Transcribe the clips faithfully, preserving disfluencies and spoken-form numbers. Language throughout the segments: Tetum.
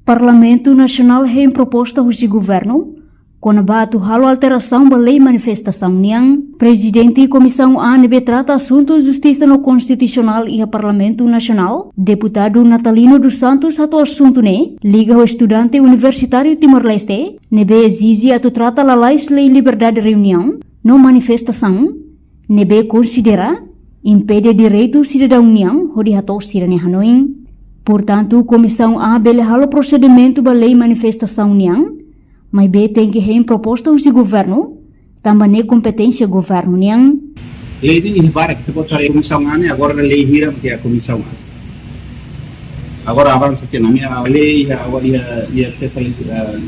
Parlamentu Nasionál hein proposta husi governu kona-ba atu halo alterasaun ba lei manifestasaun nian. Prezidente Komisaun A ne'ebé trata asuntu justisa no konstitusionál iha Parlamentu Nasionál, Deputadu Natalino dos Santos, hato'o asuntu ne'e liga ho estudante universitáriu Timor-Leste ne'ebé ezije atu trata lalais lei liberdade reuniaun no manifestasaun, ne'ebé konsidera impede direitu sidadaun nian hodi hato'o sira-nia hanoin. Portantu, Komisaun A bele halo prosedimentu ba lei manifestasaun nian, maibé tenke hein proposta husi governu, tanba ne'e kompeténsia governu nian. Lei ne'e iha barak, ita-boot haree Komisaun A ne'e, agora lei hira mak iha Komisaun A. Agora avansa tiha ona, ami haree iha, agora iha, iha sesta, eh,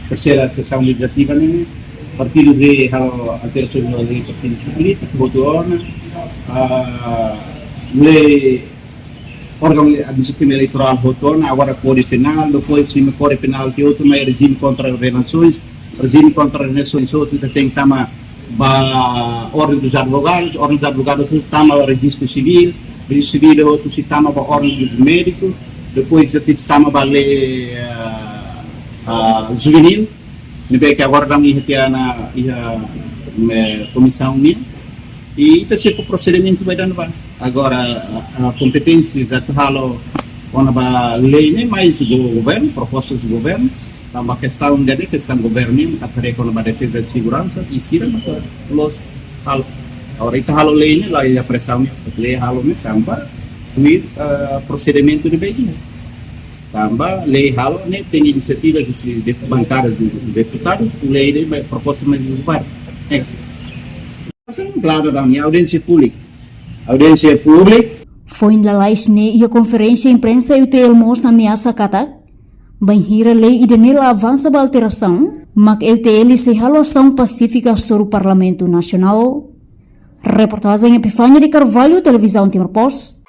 terseira sesaun lejizlativa ne'e, partidu B halo alterasaun ba lei partidu polítiku, hotu ona, ah, lei órgaun administrativu eleitorál hotu ona, agora Kódigu Penál, depois simu Kódigu Penál tiha hotu, mai rejime kontra alienasoens, rejime kontra alienasoens hotu, ita tenke tama ba Ordem dos Advogados, Ordem dos Advogados hotu tama ba Rejistu Sivíl, Rejistu Sivíl hotu sei tama ba Ordem dos Médicos, depois ita tama ba lei, ah, ah, juvenil, ne'ebé ke agora daudaun iha tiha ona iha, eh, komisaun nian. I ita sei fó prosedimentu ba ida-ne'ebá. Agora, a, a kompeténsia atu halo kona-ba lei ne'e mai husi go-, governu, proposta husi governu. Tanba kestaun ida-ne'e, kestaun governu nian, atu haree kona-ba defeza seguransa, i sira maka loos halo. Agora ita halo lei ne'e, la iha presaun nian, lei halo ne'e tanba tuir, eh, prosedimentu ne'ebé iha. Tanba lei halo ne'e tenke inisiativa husi de-, bankada de-, deputadu, lei ne'e mai proposta mai husi governu. Eh. Klaru daudaun, iha audiénsia públika. Audiénsia públika. Foin lalais ne'e iha konferénsia imprensa E U T L mós ameasa katak bainhira lei ida-ne'e la avansa ba alterasaun, mak E U T L sei halo asaun pasífika hasoru Parlamentu Nasionál. Reportajen Epifania de Carvalho, Televizaun Timor Post.